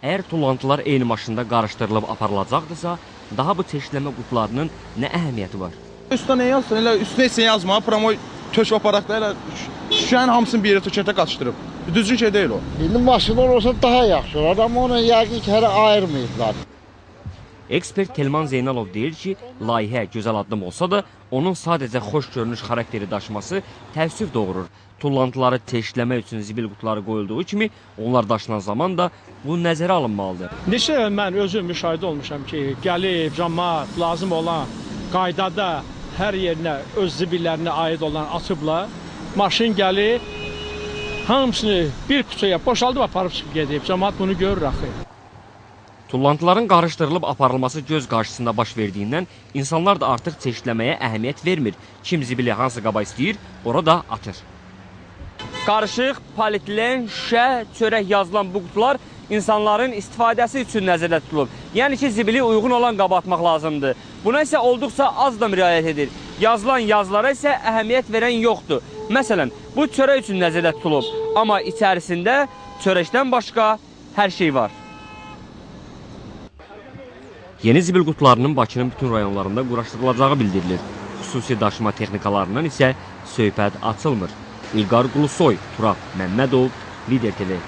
Əgər tullantılar eyni maşında qarışdırılıb aparılacaqdırsa, daha bu çeşidləmə qutularının nə əhəmiyyəti var? Üstə nə yazsın? Elə üstünə heç nə yazma, promoy töküb aparaq da elə şüşənin hamısını bir yerə tökətə qaçdırıb. Düzgün şey deyil o. İndi maşınlar olsa daha yaxşı olar, amma onu yəqin ki, hələ ayırmayıblar. Ekspert Telman Zeynalov deyir ki, layihə gözəl addım olsa da, onun sadəcə xoş görünüş xarakteri daşıması təəssüf doğurur. Tullantıları çeşidləmək üçün zibil qutuları qoyulduğu kimi, onlar daşınan zaman da bu nəzərə alınmalıdır. Neçə mən özüm müşahidə olmuşam ki, gəlib camaat lazım olan qaydada hər yerinə öz zibillərinə aid olan atıblar. Maşın gəlib hamısını bir qutuya boşaldıb aparıb çıxıb gedib. Camaat bunu görür axı. Tullantıların qarışdırılıb aparılması göz qarşısında baş verdiyindən insanlar da artıq çeşidləməyə əhəmiyyət vermir. Kim zibili hansı qaba istəyir, ora da atır. Qarışıq, polietilen, şüşə, çörək yazılan bu qutular insanların istifadəsi üçün nəzərdə tutulub. Yəni ki, zibili uyğun olan qaba atmaq lazımdır. Buna isə olduqca az da riayət edir. Yazılan yazılara isə əhəmiyyət verən yoxdur. Məsələn, bu çörək üçün nəzərdə tutulub, amma içərisində çörəkdən başqa hər şey var. Yeni zibil qutularının Bakının bütün rayonlarında quraşdırılacağı bildirilir. Xüsusi daşıma texnikalarından isə söhbət açılmır. İlqar Qulusoy, Turab Məmmədov, Lider TV.